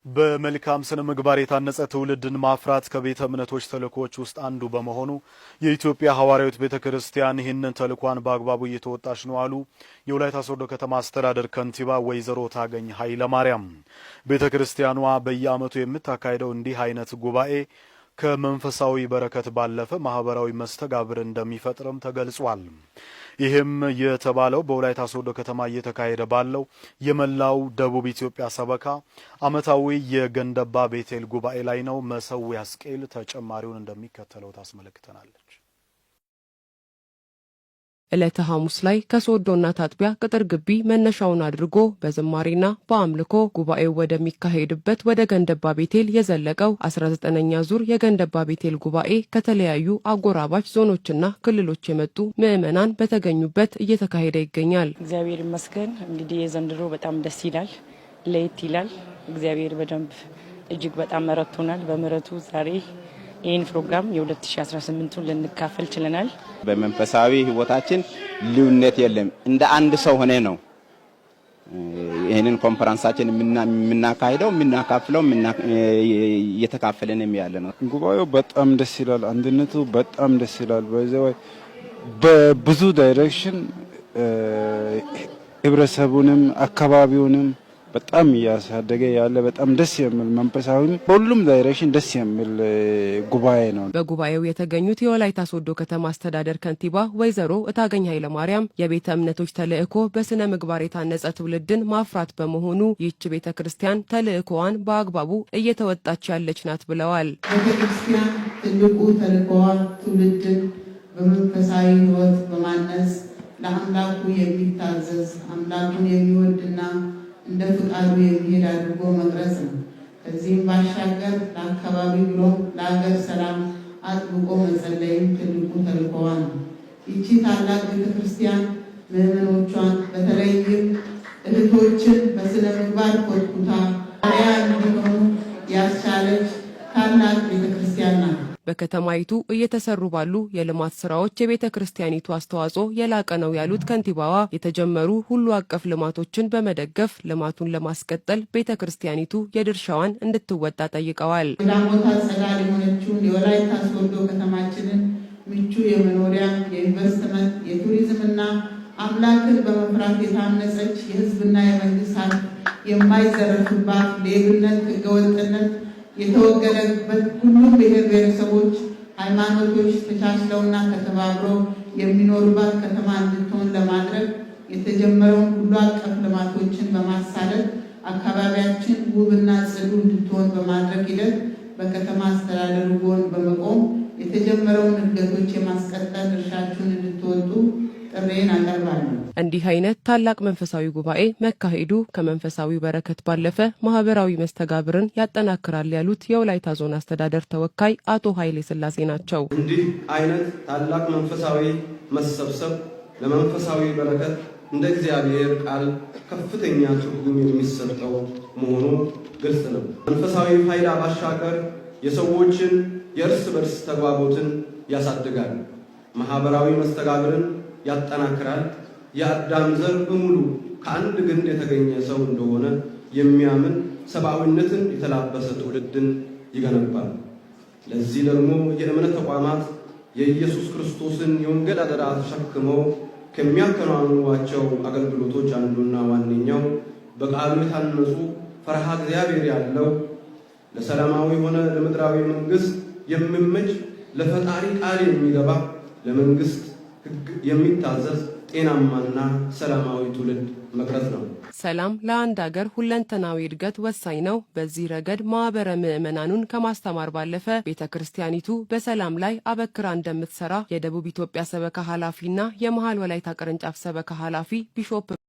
በመልካም ስነ ምግባር የታነጸ ትውልድን ማፍራት ከቤተ እምነቶች ተልእኮዎች ውስጥ አንዱ በመሆኑ የኢትዮጵያ ሐዋርያዊት ቤተ ክርስቲያን ይህንን ተልእኳን በአግባቡ እየተወጣች ነው አሉ የወላይታ ሶዶ ከተማ አስተዳደር ከንቲባ ወይዘሮ ታገኝ ኃይለማርያም። ቤተ ክርስቲያኗ በየዓመቱ የምታካሂደው እንዲህ አይነት ጉባኤ ከመንፈሳዊ በረከት ባለፈ ማህበራዊ መስተጋብር እንደሚፈጥርም ተገልጿል። ይህም የተባለው በወላይታ ሶዶ ከተማ እየተካሄደ ባለው የመላው ደቡብ ኢትዮጵያ ሰበካ ዓመታዊ የገንደባ ቤቴል ጉባኤ ላይ ነው። መሰዊያ ስቄል ተጨማሪውን እንደሚከተለው ታስመለክተናለች። ዕለተ ሐሙስ ላይ ከሶዶ እናት አጥቢያ ቅጥር ግቢ መነሻውን አድርጎ በዝማሬና በአምልኮ ጉባኤው ወደሚካሄድበት ወደ ገንደባ ቤቴል የዘለቀው 19ኛ ዙር የገንደባ ቤቴል ጉባኤ ከተለያዩ አጎራባች ዞኖችና ክልሎች የመጡ ምዕመናን በተገኙበት እየተካሄደ ይገኛል። እግዚአብሔር ይመስገን። እንግዲህ የዘንድሮ በጣም ደስ ይላል፣ ለየት ይላል። እግዚአብሔር በደንብ እጅግ በጣም ረድቶናል። በምሕረቱ ዛሬ ይህን ፕሮግራም የ2018ቱን ልንካፈል ችለናል። በመንፈሳዊ ሕይወታችን ልዩነት የለም። እንደ አንድ ሰው ሆነ ነው ይህንን ኮንፈረንሳችን የምናካሂደው፣ የምናካፍለው፣ እየተካፈለንም ያለ ነው። ጉባኤው በጣም ደስ ይላል። አንድነቱ በጣም ደስ ይላል። በብዙ direction ህብረተሰቡንም አካባቢውንም በጣም እያሳደገ ያለ፣ በጣም ደስ የሚል፣ መንፈሳዊም በሁሉም direction ደስ የሚል ጉባኤ ነው። በጉባኤው የተገኙት የወላይታ ሶዶ ከተማ አስተዳደር ከንቲባ ወይዘሮ እታገኝ ኃይለማርያም የቤተ እምነቶች ተልዕኮ በስነ ምግባር የታነጸ ትውልድን ማፍራት በመሆኑ ይህች ቤተ ክርስቲያን ተልዕኮዋን በአግባቡ እየተወጣች ያለች ናት ብለዋል። ቤተ ክርስቲያን ትልቁ ተልዕኮዋ ትውልድን በመንፈሳዊ ሕይወት በማነጽ ለአምላኩ የሚታዘዝ፣ አምላኩን የሚወድና እንደ ፍቃዱ የሚሄድ አድርጎ መቅረጽ ነው። ከዚህም ባሻገር ለአካባቢ ብሎም ለሀገር ሰላም አጥብቆ መጸለይም ትልቁ ተልዕኮዋ ነው። ይቺ ታላቅ ቤተ ክርስቲያን ምዕመኖቿን በተለይም እህቶችን በስነ ምግባር ኮትኩታ አርአያ እንዲሆኑ ያስቻለች ታላቅ ቤተ ክርስቲያን ናት። በከተማይቱ እየተሰሩ ባሉ የልማት ስራዎች የቤተ ክርስቲያኒቱ አስተዋጽኦ የላቀ ነው ያሉት ከንቲባዋ፣ የተጀመሩ ሁሉ አቀፍ ልማቶችን በመደገፍ ልማቱን ለማስቀጠል ቤተ ክርስቲያኒቱ የድርሻዋን እንድትወጣ ጠይቀዋል። የዳሞታ ጸዳል የሆነችውን የወላይታ ሶዶ ከተማችንን ምቹ የመኖሪያ፣ የኢንቨስትመንት፣ የቱሪዝምና አምላክን በመፍራት የታነጸች፣ የሕዝብና የመንግስት ሀብት የማይዘረፍባት፣ ሌብነት፣ ህገወጥነት የተወገደበት፣ ሁሉም ብሔር ብሔረሰቦች፣ ሃይማኖቶች ተቻችለውና ተከባብረው የሚኖሩባት ከተማ እንድትሆን ለማድረግ የተጀመረውን ሁሉ አቀፍ ልማቶችን በማሳለጥ አካባቢያችን ውብና ጽዱ እንድትሆን በማድረግ ሂደት በከተማ አስተዳደሩ ጎን በመቆም የተጀመረውን እድገቶች የማስቀጠል ድርሻችሁን እንድትወጡ ጥሪዬን አቀርባለሁ። እንዲህ አይነት ታላቅ መንፈሳዊ ጉባኤ መካሄዱ ከመንፈሳዊ በረከት ባለፈ ማህበራዊ መስተጋብርን ያጠናክራል ያሉት የወላይታ ዞን አስተዳደር ተወካይ አቶ ኃይሌ ስላሴ ናቸው። እንዲህ አይነት ታላቅ መንፈሳዊ መሰብሰብ ለመንፈሳዊ በረከት እንደ እግዚአብሔር ቃል ከፍተኛ ትርጉም የሚሰጠው መሆኑ ግልጽ ነው። መንፈሳዊ ፋይዳ ባሻገር የሰዎችን የእርስ በርስ ተግባቦትን ያሳድጋል፣ ማህበራዊ መስተጋብርን ያጠናክራል። የአዳም ዘር በሙሉ ከአንድ ግንድ የተገኘ ሰው እንደሆነ የሚያምን ሰብአዊነትን የተላበሰ ትውልድን ይገነባል። ለዚህ ደግሞ የእምነት ተቋማት የኢየሱስ ክርስቶስን የወንጌል አደራ ተሸክመው ከሚያከናውኗቸው አገልግሎቶች አንዱና ዋነኛው በቃሉ የታነጹ፣ ፈርሃ እግዚአብሔር ያለው፣ ለሰላማዊ ሆነ ለምድራዊ መንግስት የሚመች፣ ለፈጣሪ ቃል የሚገባ፣ ለመንግስት ሕግ የሚታዘዝ ጤናማና ሰላማዊ ትውልድ መቅረጽ ነው። ሰላም ለአንድ ሀገር ሁለንተናዊ እድገት ወሳኝ ነው። በዚህ ረገድ ማህበረ ምዕመናኑን ከማስተማር ባለፈ ቤተ ክርስቲያኒቱ በሰላም ላይ አበክራ እንደምትሰራ የደቡብ ኢትዮጵያ ሰበካ ኃላፊና የመሀል ወላይታ ቅርንጫፍ ሰበካ ኃላፊ ቢሾፕ